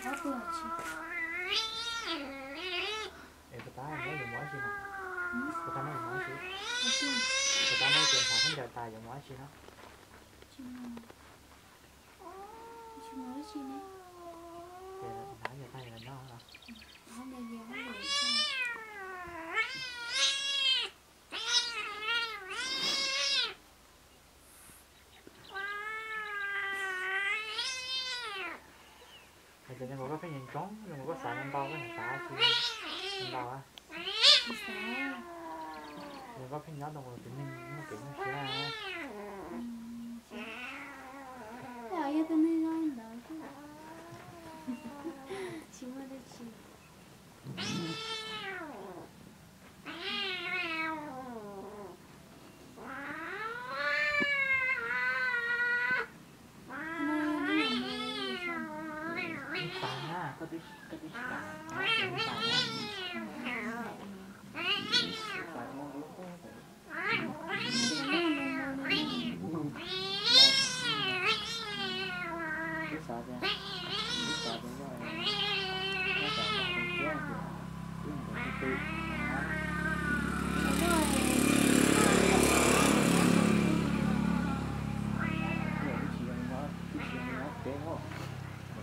Ob tug tsis. Es puas tab nyob yuav mus dab tsi no? Puas tab nyob yuav mus dab tsi? Puas tab nyob ces nqa khaub ncaws tas yuav mus dab tsi no? Tsis mus, tsis mus dab tsi ne. Ces nqa khaub ncaws tas yuav nyob no. Hais tias zoo nkaus koj pheej nyob ntsoov, zoo nkaus koj xav ntau, koj xav tsis ntau. Zoo nkaus koj pheej nyob ntawm tus neeg muaj kev nyuaj siab. Yog tus neeg zoo ntawd tsis muaj dab tsi.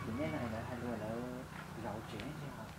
Tus neb no lawv hais lus lawv zaum tsev tsis hos.